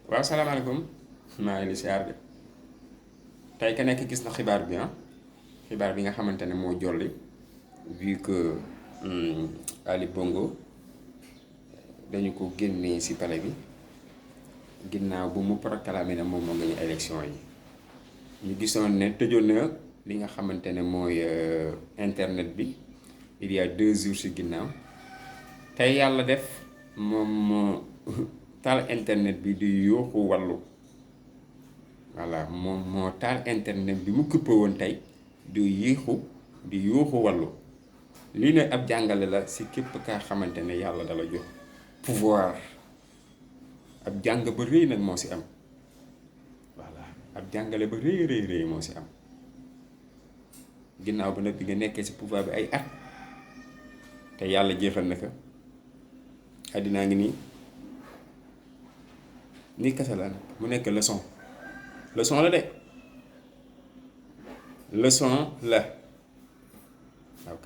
waaw salaamaaleykum maa ngi lay siyaar de tey ka nekk gis na xibaar bi xibaar bi nga xamante ne moo jolli vu que Ali Bongo dañu ko génnee ci palais bi ginnaaw bu mu proclamé ne moom moo gañe élection yi ñu gisoon ne tëjoon na li nga xamante ne mooy internet bi il y a 2 jours ci ginnaaw tey yàlla def moom moo taal internet bi di yuuxu wàllu voilà moom moo taal internet bi mu coupé woon tey di yuuxu wàllu lii ne ab jàngale la ci képp kaa xamante ne yàlla dala jox pouvoir ab jàng ba rëy nag moo ci am voilà ab jàngale ba rëy moo ci am ginnaaw ba nag bi nga nekkee ci pouvoir bi ay at te yàlla jeexal na ko àddinaa ngi nii kese la nag mu nekk leçon la de leçon la ok